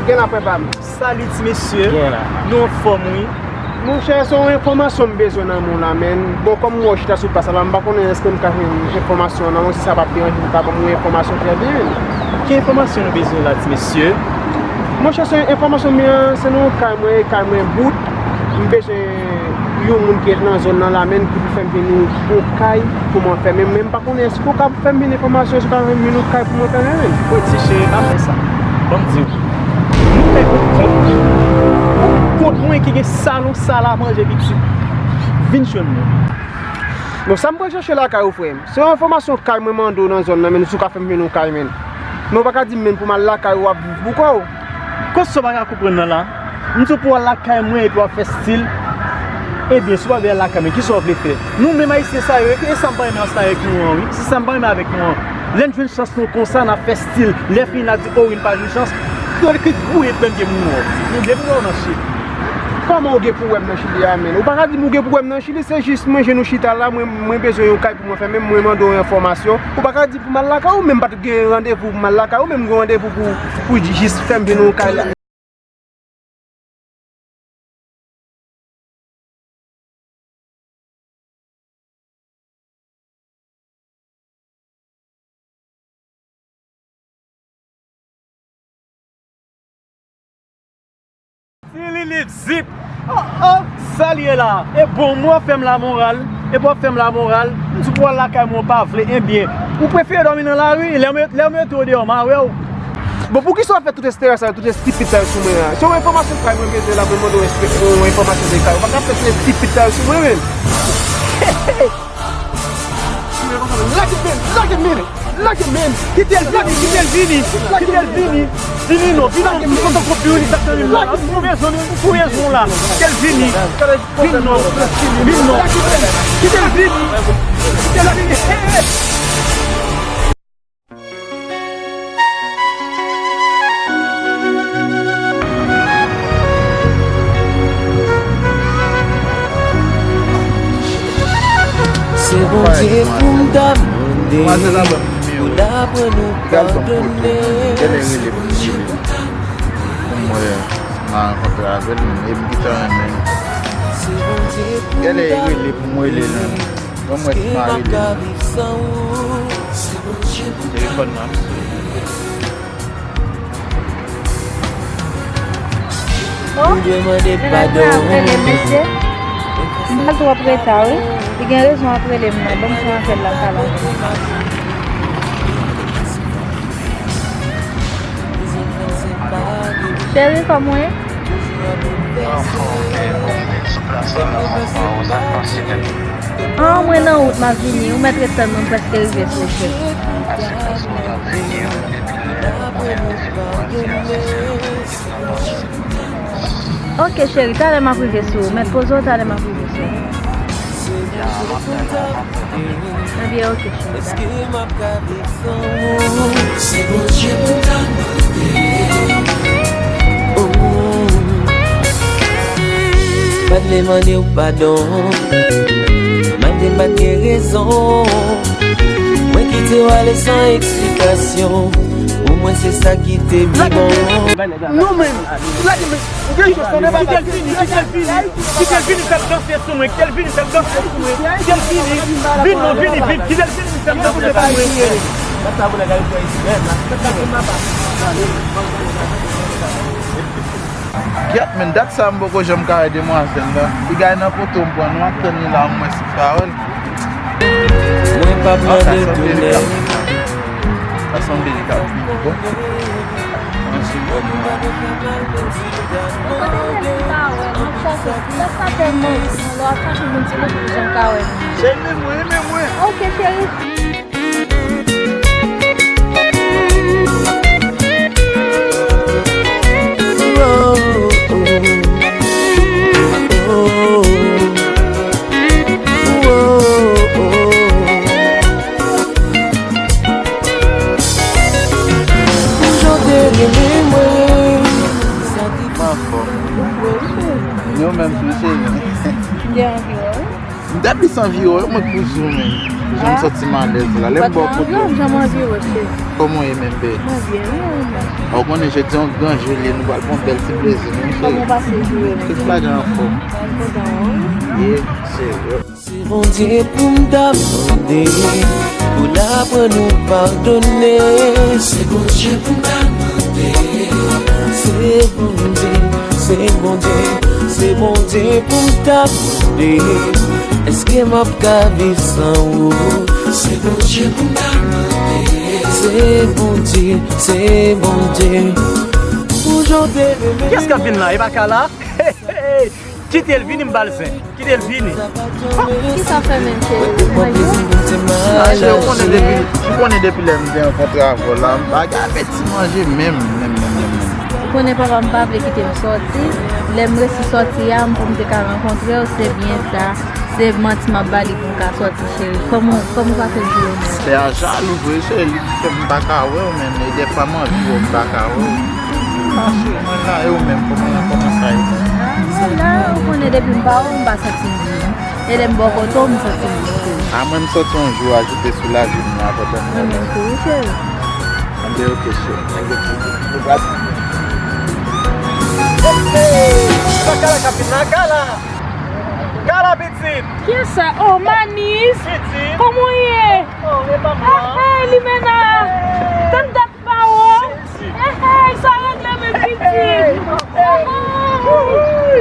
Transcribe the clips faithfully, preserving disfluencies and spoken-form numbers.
Gen la, frè pa m. Salut ti mesye. Gen la. Nou anfòm wi. Monchè, se yon enfòmasyon m bezwen nan men w la, menn. Bon, kòm m wè w chita sou plas la, m pa konnen èske m ka jwenn enfòmasyon nan men w, si sa p ap deranje m, ou ka ban m yon enfòmasyon trè byen, menn. Ki enfòmasyon nou bezwen la, ti mesye? Monchè, se enfòmasyon m gen an, se nan yon kay mwen, e kay mwen bout. M bezwen yon moun ki ret nan zòn nan la, menn, ki pou fè m jwenn yon, yon kay pou mwen fèmen. Men m pa konnen èske w ka fè m jwenn enfòmasyon, èske w ka fè m jwenn yon kay pou mwen fèmen, menn. Piti cheri, pa fè sa. Ban m di w. Nou fè yon kont. Yon kont mwen ki gen salon, sal a manje, piti. Vin jwenn mwen. Bon, sa m pral chèche lakay ou, frè m? Se yon enfòmasyon kay mwen mande w nan zòn nan, menn, si w ka fè m jwenn yon kay, menn. Men w pa ka di m, menn, pou m al lakay ou, w ap viv pou kò w. Kòm sa w pa ka konprann nan la, m di w pou w al lakay mwen epi w ap fè stil. Ebyen, si w pa vle al lakay mwen, kisa w vle fè? Nou menm Ayisyen sa yo, e sa m pa renmen ansanm avèk nou an, wi. Se sa m pa renmen avèk nou an. Lè n jwenn chans nou konsa, n ap fè stil. Lè fini, n ap di, o wi, n pa jwenn chans. Gade ki gwo efè m gen pou nou an. Men depi lè w nan Chili. Kòman w gen pou wè m nan Chili a, menn? Ou pa ka di m ou gen pou wè m nan Chili, se jis mwen, je nou chita la, mwen, mwen bezwen yon kay pou mwen fèmen, mwen mande w enfòmasyon. Ou pa ka di pou m al lakay ou, menm m pa t gen randevou pou m al lakay ou, menm m gen randevou pou, pou jis fè m vin yon kay la. Tililip zip. Oh, oh, sa l ye la? E bon, mwen w ap fè m lamoral, epi w ap fè m lamoral, m di pou w al lakay mwen w pa vle, ebyen, ou prefere dòmi nan lari, lè m, lè m mete w deyò, m a wè w. Bon, poukisa w ap fè tout esterè sa yo, tout estipid sa yo sou mwen an? Se yon enfòmasyon kay mwen bezwen la, mwen mande w espe-, yon enfòmasyon de kay. Ou pa ka fè tout estipid sa yo sou mwen, menn. Lage men, lage men, lage men. Kite l vini, kite l vini, kite l vini. Vini non, vini non, vini non, vini non. Pou rezon, pou rezon la. Kite l vini. Vin non, vin non. Kite l vini. Kite l vini. Hey, hey. Se Bondye pou m ta mande pou l aprann nou padone. Gèlè rele pou m rele. Pou m wè si m a rankontre avè l, menm e m ki ta renmen. Gèlè rele pou m rele l. Ban m wè si m a rele l. Telefòn nan ap sone. Oh, ou dwe mande padon. Ap rele mesye. M pral twòp reta, wi. Li gen rezon ap rele m nan. Ban m pran apèl la, m pale avè l. Cheri, kòman w ye? An, mwen nan wout, m ap vini. Ou mèt ret tann mwen, m prèske rive sou wout. Ok, cheri, talè m ap rive sou ou. Mèt poze w, talè m ap rive sou ou. Ebyen, ok, cheri. Se Bondye pou m ta mande. Oh. M pa t vle mande w padon. Malgre m pa t gen rezon. Mwen kite w ale san eksplikasyon. Pou mwen, se sa ki te pi bon. Nou menm, lage men. Ou gen chans, tande papa. Kite l vini, kite l vini, kite l vini, fè l danse sou mwen, kite l vini, fè l danse sou mwen, kite l vini, vin non, vini, vin, kite l vini, fè l danse sou mwen. Gyèt, men dat sa m poko janm ka wè demwazèl la. Piga nan poto m pran, nou ap tann li la, mwen si pawòl. Mwen p ap mande w tounen. Sa sanble li ka vini bon. Ou konnen menm m pa wè l, m ap chache. Lè sa tèlman gran, lè w ap chache moun, se pou jan w ka wè l. Cheri, men mwen, men mwen. Ok, cheri. Pou jan w te renmen mwen. Anfòm. Yo menm tou, cheri. M te anvi wè w wi. M te plis anvi wè w, mwen k pou di w menm. Jan m santi m alèz la. Lè m ba w kout men. Jan m anvi wè, cheri. Kòman w ye menm, baby? Mwen byen, wi, ou menm? Ou konnen jodi a yon gran jou li ye, nou pral pran yon bèl ti plezi, non, cheri? Kòman w pase jounen an? Tout bagay anfòm. Mwen kontan wè w. Ye, cheri. Se Bondye pou m ta mande, pou l aprann nou padone. Se Bondye pou m ta mande. Se Bondye, se Bondye, se Bondye pou m ta mande. Èske m ap ka viv san ou? Se Bondye pou m ta mande. Se Bondye, se Bondye. Pou jan w te renmen. Kiyès k ap vin la? E pa Kala? Kite l vini, m ba l zen. Kite l vini. Kisa w fè menm, cheri? Manje? Ah, cheri, ou konnen depi, ou konnen depi lè m te rankontre avè w la, m pa gen apeti manje menm, menm, menm, menm, menm. Ou konnen papa m pa vle kite m sòti. Lè m resi sòti a, m pou m te ka rankontre w, se byen ta. Se manti m ap ba li pou m ka sòti, cheri. Kòman, kòman w pase jounen an? Pè a jalou vre, cheri, li fè m pa ka wè w menm. E dèfwa m anvi wè w, m pa ka wè w. Ah, cheri, mwen la, e ou menm, kòman, kòman sa ye? Ah, mwen la, ou konnen depi m pa wè w, m pa santi m byen. E lè m bò kote w, m santi m byen, cheri. Ah, mwen, m santi yon jou ajoute sou lavi m nan, papa. Mwen menm tou, wi, cheri. Anben, ok, cheri. Anben, cheri. Nou pral. Hey, hey, hey! Se pa Kala k ap vin la, Kala! Kala, pitit! Kiyès sa? Oh, Manis! Pitit! Kòman w ye? Oh, e pa m la. Hey, hey, Limena! Tann dat pa wè w. Hey, hey, sa regle menm, pitit. Hey, hey.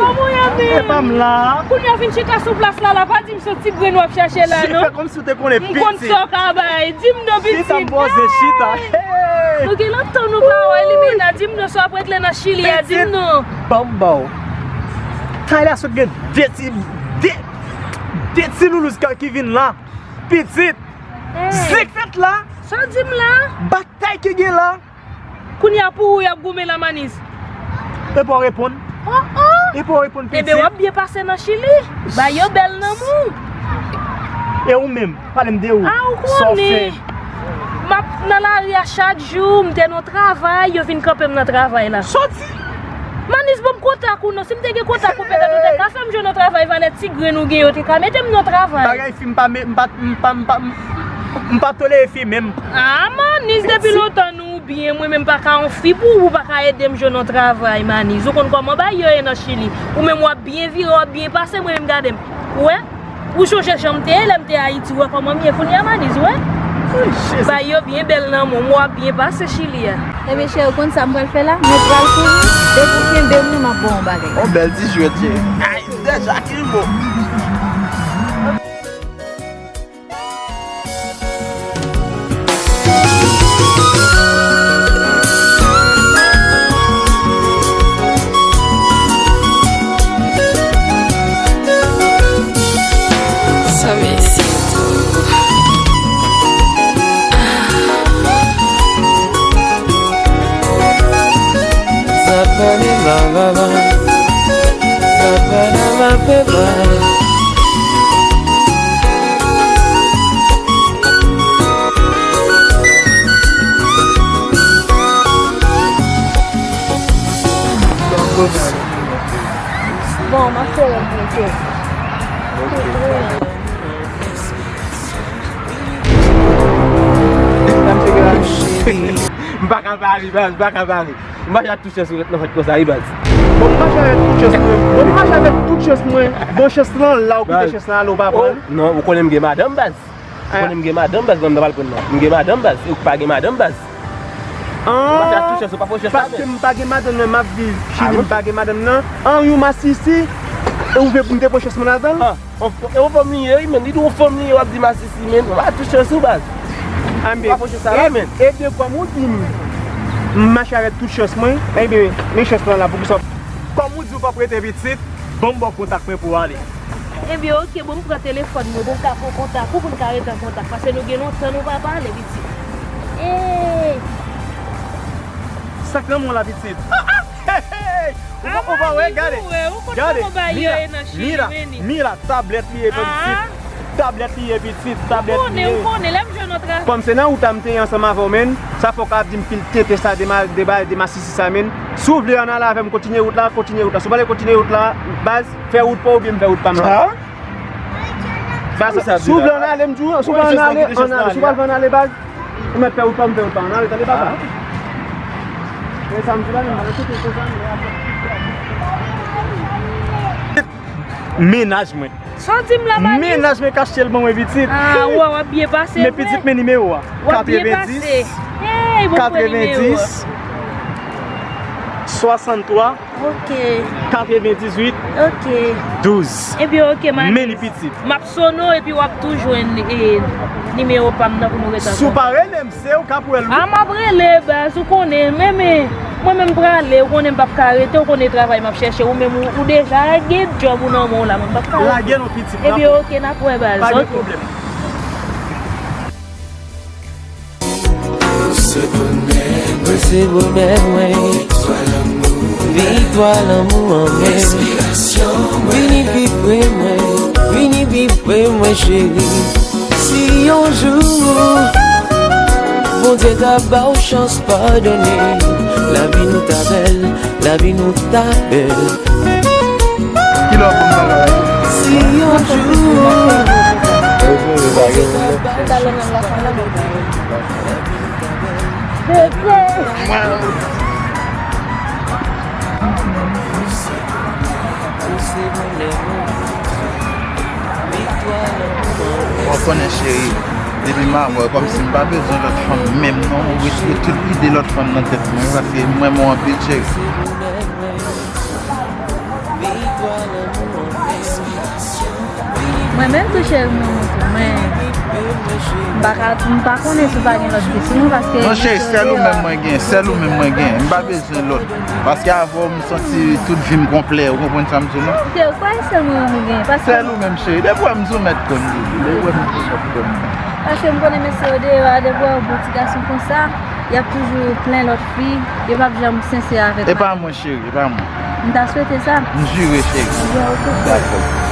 Kòman w ye menm? E pa m la. Kounye a w vin chita sou plas la, la, pa di m se ti grenn w ap chache la, non. Fè kòmsi w te konnen, pitit. M konn sa w ka bay. Di m non, pitit. Chita, m poze chita. Hey! Nou gen lontan nou pa wè, Limena. Di m non, sa w ap regle nan Chili a, di m non. Ban m ba w. Kay la sot gen de ti, de, de ti loulouz ki vin la. Pitit. Hey. Zen k fèt la. Sa w di m la? Batay ki gen la. Kounye a pou ou y ap goumen la, Manis. E pa w reponn. Oh, oh. E pa w reponn, pitit. Ebyen, w ap byen pase nan Chili. Bagay yo bèl nan men w. E ou menm, pale m de ou. Ah, ou konnen. Sa w fè? M ap nan lari a chak jou, m te nan travay, yo vin kanpe m nan travay la. Sòti! Manis, ban m kontak ou non. Si m te gen kontak ou, petèt ou te ka fè m jwenn yon travay, valè ti grenn ou gen yo te ka mete m nan travay. Bagay fi, m pa, m pa, m pa, m pa, m pa tolere fi menm. Ah, Manis, depi lontan nou byen, mwen menm pa ka yon fi pou ou, ou pa ka ede m jwenn yon travay, Manis. Ou konn kòman bagay yo ye nan Chili. Ou menm w ap byen vire, w ap byen pase, mwen menm gade m. Ou wè? Ou chonje jan m te ye lè m te Ayiti, ou wè kòman m ye kounye a, Manis, ou wè? Bagay yo byen bèl nan men w, w ap byen pase Chili a. Ebyen, cheri, ou konn sa m pral fè la? Mwen pral kouri, depi w kenbe m, m ap ba w yon bagay. On bèl ti jwèt, cheri. Ay, dèja ki mo. Sa mesye tou. Sa pa de ba, ba, ba. Sa pa de ba, ba, ba. Bon, m ap fè lòt mete. M pa ka pale, baz, m pa ka pale. M pa ka tou chans ou ret nan fèt konsa wi, baz. Bon, m mache avèk tout chans mwen. Bon, m mache avèk tout chans mwen. Bon, chans lan la, ou kite chans lan ale, ou pa pran l. Non, ou konnen m gen madanm, baz. Ou konnen m gen madanm, baz, mwen m ta pral pran nan. M gen madanm, baz, ou pa gen madanm, baz. Ou mache ak tout chans, ou pa pran chans la, men. Paske m pa gen madanm nan, m ap viv Chili, m pa gen madanm nan. An, yon masisi, e ou vle pou m te pran chans mwen ladan l? An, e yon fanm li ye, wi, men. Li di yon fanm li ye, w ap di masisi, men. Ou pa tou chans ou, baz. Anben, ou pa pran chans sa la, men. Ebyen, kòm ou di m, m mache avèk tout chans mwen, ebyen, men chans lan la, poukisa? Kòm ou di ou p ap rete pitit, ban m ba w kontak mwen pou w ale. Ebyen, oke, bon, m pran telefòn mwen, bon, m ka pran kontak ou, pou n ka rete an kontak, paske nou gen lontan nou pa pale, pitit. Ey! Sa k nan men w la, pitit? Ou pa, ou pa wè, gade. Gade, Mila, Mila, Mila, tablèt li ye, pitit. Tablèt li ye, pitit, tablèt li ye. Ou konnen, ou konnen, lè m jwenn yon travay. Kòm se nan wout la m te ye ansanm avè w, men, sa fè w ka ap di m pil tenten sa de ma, de ba, de masisi sa, men. Si w vle ann ale avè m, kontinye wout la, kontinye wout la. Si w pa vle kontinye wout la, baz, fè wout pa w oubyen m fè wout pa m la. Si w vle ann ale, m di w, si w vle ann ale, ann ale. Si w pa vle ann ale, baz, ou mèt fè wout pa, m fè wout pa. Ann ale, tande papa. E sa m di la, menm, ann ale, kote, kote, ann ale. Mennaj mwen. Sa w di m la, Malis? Mennaj mwen k achte l ban mwen, pitit. Ah, w ap byen pase vre. Men pitit, men nimewo a. W ap byen pase. Katrevendis. Hey, bon, pran nimewo a. Katrevendis. Swasanntwa. Ok. Katrevendizuit. Ok. Douz. Ebyen, ok, Malis. Men li pitit. M ap sone w epi w ap tou jwenn, e, nimewo pa m nan pou nou ret ansanm. Si w pa rele m, se ou k ap wè l, wi. A, m ap rele, baz, ou konnen, men, men, mwen menm prale, ou konnen m p ap ka rete, ou konnen travay m ap chèche, ou menm, ou, ou deja gen djòb ou nan men w la, mwen p ap ka rete. Lage non, pitit. Ebyen, ok, n ap wè, baz. Pa gen pwoblèm. Mwen se bonè mwen, viktwa lanmou an mwen. Vini pi pre mwen, vini pi pre mwen, cheri. Si yon jou Bondye ta ba w chans padone, lavi nou ta bèl, lavi nou ta bèl. Kilè w ap ban m bagay la? Si yon jou Bondye ta ba w chans padone. Ou konnen, cheri, depi m avè w, kòmsi m pa bezwen lòt fanm menm non, ou retire tout ide lòt fanm nan tèt mwen, paske m renmen w anpil, cheri. Mwen menm tou, cheri, mwen tou. Mwen, m pa ka, m pa konnen si w pa gen lòt fi sou mwen, paske... Non, cheri, sèl ou menm mwen gen, sèl ou menm mwen gen. M pa bezwen lòt. Paske avè w, m santi tout vi m konplè. Ou konprann sa m di w la? Cheri, ou pa sèl mwen menm ou gen. Paske sèl ou menm, cheri. Depi w wè m sou mèt konn li. Depi w wè m sou mèt konn li. Paske m konnen mesye yo deyò a, depi w wè yon bon ti gason konsa, y ap toujou plen lòt fi. Yo p ap janm sensè avèk mwen. E pa mwen, cheri, e pa mwen. M ta swete sa. M jire, cheri. Ebyen, ok, cheri. Dakò.